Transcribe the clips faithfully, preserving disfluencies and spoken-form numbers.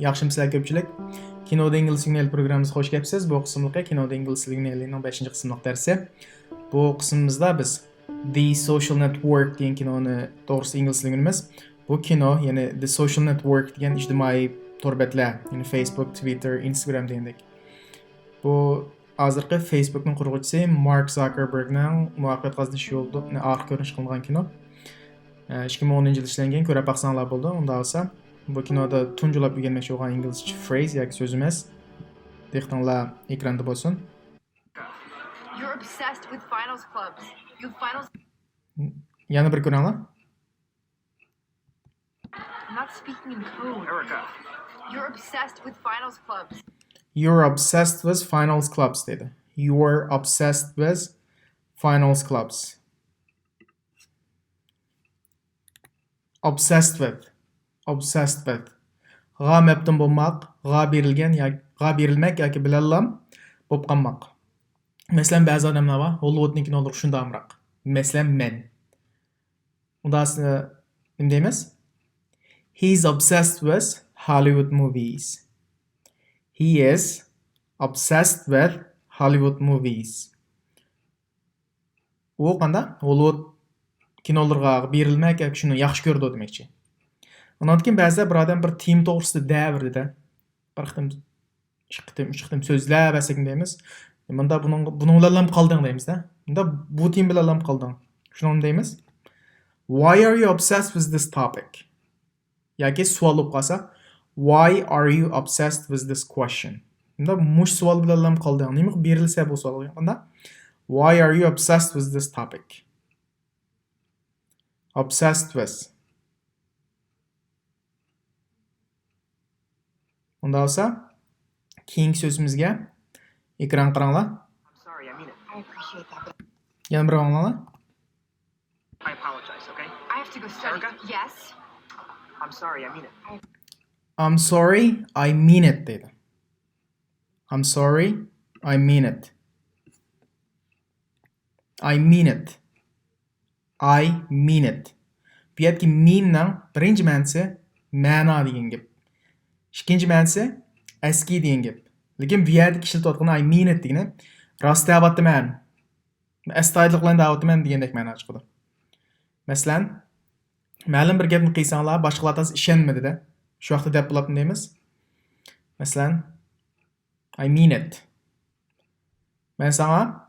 ياخشىمۇسىلەر كۆپچىلىك؟ كىنودا ئىنگلىز ئۆگىنەيلى پروگراممىمىزغا خوش كەپسىز. بۇ قىسىملىقى كىنودا ئىنگلىز تىلى ئۆگىنەيلىنىڭ بەشىنچى قىسىملىق دەرسى. بۇ قىسمىمىزدا بىز The Social Network دېگەن كىنونى توغرىسىدا ئىنگلىز تىلى ئۆگىنىمىز. بۇ كىنو، يەنى The Social Network دېگەن ئىجتىمائىي تور بەتلەر، يەنى Facebook، Twitter، Instagram دېگەندەك. بۇ ھازىرقى فېيسبۇكنىڭ قۇرغۇچىسى مارك زاكېربېرگنىڭ مۇۋەپپەقىيەت قازىنىش يولىدا ئارقا كۆرۈنۈش قىلىنغان كىنو. ئىككى مىڭ ئونىنچى يىل ئىشلەنگەن، كۆرۈپ باقساڭلار بولىدۇ. ئۇنداق بولسا، بۇ كىنودا تۇنجىلاپ ئۆگەنمەكچى بولغان ئىنگلىزچە فرېيز ياكى سۆز ئەمەس. دىققىتىڭلار ئېكراندا بولسۇن. You're obsessed with finals clubs. You finals يەنە بىر كۆرۈڭلار. I'm not speaking in code. Erica. You're obsessed with finals clubs. You're obsessed with finals clubs دېدى. You're obsessed with finals clubs. Obsessed with. Obsessed with. غا مەپتۇن بولماق، غا بېرىلگەن ياكى غا بېرىلمەك ياكى بىلەنلا بولۇپ قالماق. مەسىلەن، بەزى ئادەملەر بار، ھوللىۋۇدنىڭ كىنولىرىغا شۇنداق ئامراق. مەسىلەن، مەن. ئۇنداق نېمە دەيمىز؟ He's obsessed with Hollywood movies. He is obsessed with Hollywood movies. ئۇ قانداق؟ ھوللىۋۇد كىنولىرىغا بېرىلمەك ياكى شۇنى ياخشى كۆرىدۇ دېمەكچى. ئۇنىڭدىن كېيىن بەزىدە بىر ئادەم بىر تېما توغرىسىدا دەۋېرىدىدە. بىر قېتىم ئىككى قېتىم، ئۈچ قېتىم سۆزلەپ بەرسەك دەيمىز. مۇندا بۇنىڭ، بۇنىڭ بىلەنلا قالدىڭ دەيمىزدە. مۇندا بۇ تېما بىلەنلا قالدىڭ. شۇنىڭ دەيمىز. Why are you obsessed with this topic? ياكى سوئال بولۇپ قالسا، Why are you obsessed with this question? مۇندا مۇش سوئال بىلەنلا قالدىڭ. نېمىغا بېرىلسە بۇ سوئالغا؟ Why are you obsessed with this topic? Obsessed with. ئۇنداق بولسا، كېيىنكى سۆزىمىزگە ئېكران قاراڭلار. I'm sorry, I mean it. I appreciate that, but يەنە بىر ئاڭلاڭلار. I apologize, okay? I have to go study. Erica? Yes. I'm sorry, I mean it. I'm sorry, I mean it دەيدۇ. I'm sorry, I mean it. I mean it. I mean it. بۇ يەردىكى mean نىڭ بىرىنچى مەنىسى مەنا دېگەن گەپ. ئىككىنچى مەنىسى ئەسكى دېگەن گەپ. لېكىن بۇ يەردىكى ئىشلىتىۋاتقان I mean it دېگىنى راست دەۋاتىمەن، ئەستايىدىللىق بىلەن دەۋاتىمەن دېگەندەك مەنا چىقىدۇ. مەسىلەن، مەلۇم بىر گەپنى قىلساڭلار، باشقىلار تازا ئىشەنمىدى-دە. شۇ ۋاقىتتا دەپ بولاتتىم دەيمىز. مەسىلەن، I mean it. مەن ساڭا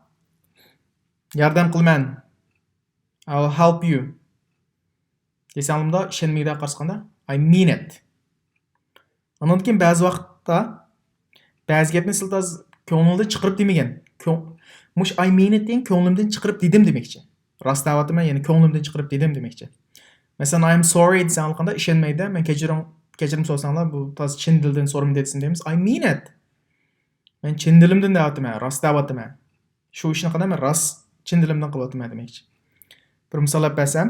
ياردەم قىلىمەن. I'll help you. دېسەڭلار ئىشەنمەيدۇ قارىسىڭلار. I mean it. ئاندىن كېيىن بەزى ۋاقىتتا بەزى گەپنى سىلى تازا كۆڭلۈڭدىن چىقىرىپ دېمىگەن. كۆڭ-، مۇش I mean it دېگەن كۆڭلۈمدىن چىقىرىپ دېدىم دېمەكچى. راست دەۋاتىمەن، يەنى كۆڭلۈمدىن چىقىرىپ دېدىم دېمەكچى. مەسىلەن، I'm sorry دېسەڭلار قانداق ئىشەنمەيدۇ. مەن كەچۈرۈڭ، كەچۈرۈم سورىساڭلار، بۇ تازا چىن دىلدىن سورىمىدى دېسىمۇ دەيمىز، I mean it. مەن چىن دىلىمدىن دەۋاتىمەن، راست دەۋاتىمەن. شۇ ئىشنى قانداق مەن راست چىن دىلىمدىن قىلىۋاتىمەن دېمەكچى. بىر مىسال ئېلىپ بەرسەم،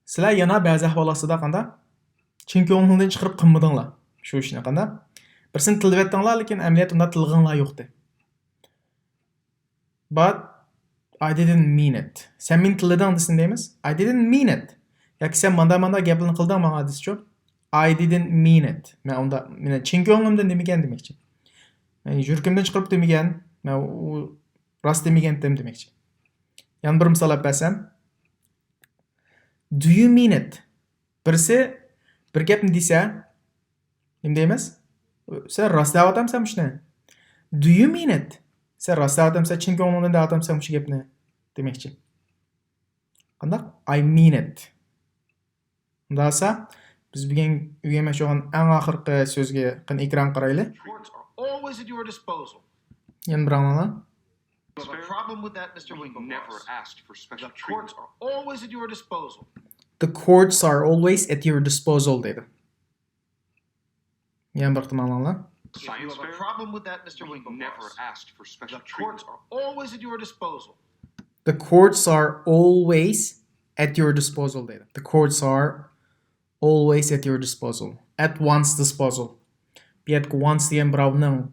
سىلەر يەنە بەزى ئەھۋال ئاستىدا قانداق؟ چىن كۆڭلۈڭدىن چىقىرىپ قىلمىدىڭلار شۇ ئىشنى قانداق؟ بىرسىنى تىللىۋەتتىڭلار، لېكىن ئەمەلىيەتتە ئۇنداق تىللىغىنىڭلار يوقتى. But I didn't mean it. سەن مېنى تىللىدىڭ دېسىمۇ دەيمىز، I didn't mean it. ياكى سەن ماندا ماندا گەپلەرنى قىلدىڭ ماڭا دېسىچۇ، I didn't mean it. مەن ئۇنداق، مەن چىن كۆڭلۈمدىن دېمىگەن دېمەكچى. مەن يۈرىكىمدىن چىقىرىپ دېمىگەن، مەن ئۇ راست دېمىگەنتىم دېمەكچى. يەنە بىر مىسال ئېلىپ بەرسەم، Do you mean it? بىرسى بىر گەپنى دېسە، نېمە دەيمىز؟ سەن راست دەۋاتامسەن مۇشۇنى؟ Do you mean it? سەن راست دەۋاتامسەن، چىن كۆڭلۈڭدىن دەۋاتامسەن مۇشۇ گەپنى؟ دېمەكچى. قانداق؟ I mean it. ئۇنداق بولسا، بىز بۈگۈن ئۆگەنمەكچى بولغان ئەڭ ئاخىرقى سۆزگە قېنى ئېكران قارايلى. Courts are always at your disposal. يەنە بىر ئاڭلاڭلار. You have a problem with that, Mister We Winklevoss? Never asked for special treatment. The courts are always at your disposal. The courts are always at your disposal دەيدۇ. يەنە بىر قېتىم ئاڭلاڭلار. Science fair? You have a problem with that, Mister Winklevoss? We never asked for special treatment. The courts are always at your disposal. The courts are always at your disposal دەيدۇ. The courts are always at your disposal. At one's disposal. بۇ يەردىكى one's دېگەن بىراۋنىڭ،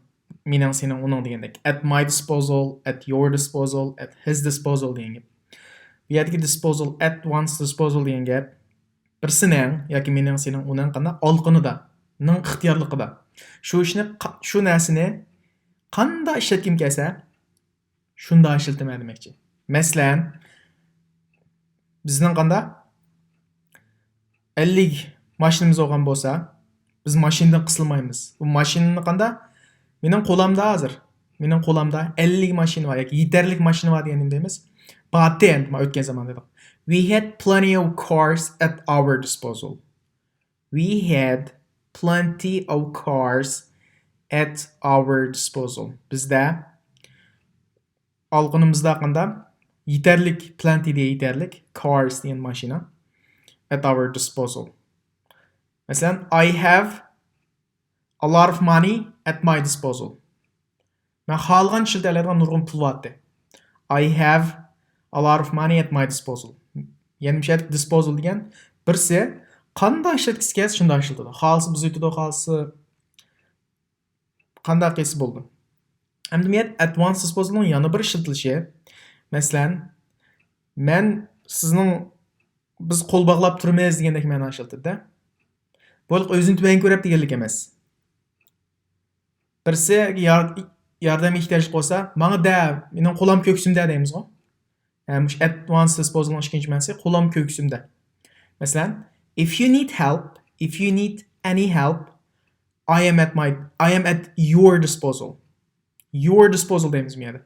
مېنىڭ، سېنىڭ، ئۇنىڭ دېگەندەك. At my disposal, at your disposal, at his disposal دېگەن گەپ. بۇ يەردىكى disposal، at one's disposal دېگەن گەپ. بىرسىنىڭ ياكى مېنىڭ، سېنىڭ، ئۇنىڭ قانداق ئالقىنىدا، نىڭ ئىختىيارلىقىدا. شۇ ئىشنى، شۇ نەرسىنى قانداق ئىشلەتكۈم كەلسە، شۇنداق ئىشلىتىمەن دېمەكچى. مەسىلەن، بىزنىڭ قانداق؟ ئەللىك ماشىنىمىز بولغان بولسا، بىز ماشىنىدىن قىسىلمايمىز. بۇ ماشىنىنى قانداق؟ مېنىڭ قولامدا ھازىر. مېنىڭ قولامدا ئەللىك ماشىنا بار ياكى يېتەرلىك ماشىنا بار دېگەننى دەيمىز. باتەن، ما ئۆتكەن زامان دېدۇق. We had plenty of cars at our disposal. We had plenty of cars at our disposal. بىزدە ئالقىنىمىزدا قانداق؟ يېتەرلىك، plenty دېگەن يېتەرلىك، cars دېگەن ماشىنا. At our disposal. مەسىلەن، I have a lot of money at my disposal. مەن خالىغان ئىشلىتەلەيدىغان نۇرغۇن پۇل بارتى. I have a lot of money at my disposal. يەنە مۇشۇ يەردىكى disposal دېگەن بىرسى قانداق ئىشلەتكۈسى كەلسە شۇنداق ئىشلىتىدۇ. خالىسا بۇزۇۋېتىدۇ، خالىسا قانداق قىلسا بولىدۇ. ئەمدى بۇ يەردە at one's disposalنىڭ يەنە بىر ئىشلىتىلىشى. مەسىلەن، مەن سىزنىڭ، بىز قول باغلاپ تۇرىمىز دېگەندەك مەنانى ئىشلىتىدۇ. بۇ ئۆزىنى تۆۋەن كۆرۈپ دېگەنلىك ئەمەس. بىرسى يار-، ياردەمگە ئېھتىياجلىق بولسا، ماڭا دە، مېنىڭ قولام كۆكسۈمدە دەيمىزغۇ. ھە، مۇشۇ at one's disposalنىڭ ئىككىنچى مەنىسى قولام كۆكسۈمدە. مەسىلەن، if you need help, if you need any help, I am at my, I am at your disposal. Your disposal دەيمىز بۇ يەردە.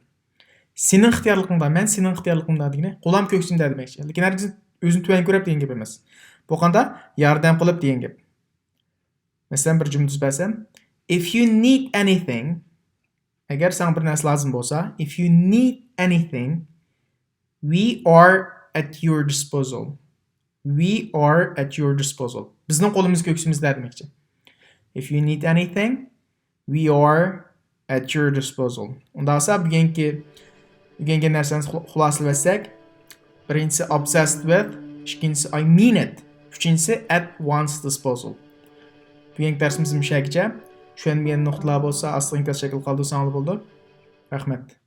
سېنىڭ ئىختىيارلىقىڭدا، مەن سېنىڭ ئىختىيارلىقىڭدا دېگىنى قولام كۆكسۈمدە دېمەكچى. لېكىن ھەرگىز ئۆزىنى تۆۋەن كۆرۈپ دېگەن گەپ ئەمەس. بۇ قانداق؟ ياردەم قىلىپ دېگەن گەپ. مەسىلەن، بىر جۈملە تۈزۈپ بەرسەم، if you need anything، ئەگەر ساڭا بىر نەرسە لازىم بولسا، if you need anything, we are at your disposal. We are at your disposal. بىزنىڭ قولىمىز كۆكسىمىزدە دېمەكچى. If you need anything, we are at your disposal. ئۇنداق بولسا بۈگۈنكى ئۆگەنگەن نەرسىمىزنى خۇ-، خۇلاسىلىۋەتسەك، بىرىنچىسى obsessed with، ئىككىنچىسى I mean it، ئۈچىنچىسى at one's disposal. بۈگۈنكى دەرسىمىز مۇشۇ يەرگىچە. چۈشەنمىگەن نۇقتىلار بولسا ئاستىغا ئىنكاس شەكلىدە قالدۇرساڭلار بولىدۇ. رەھمەت.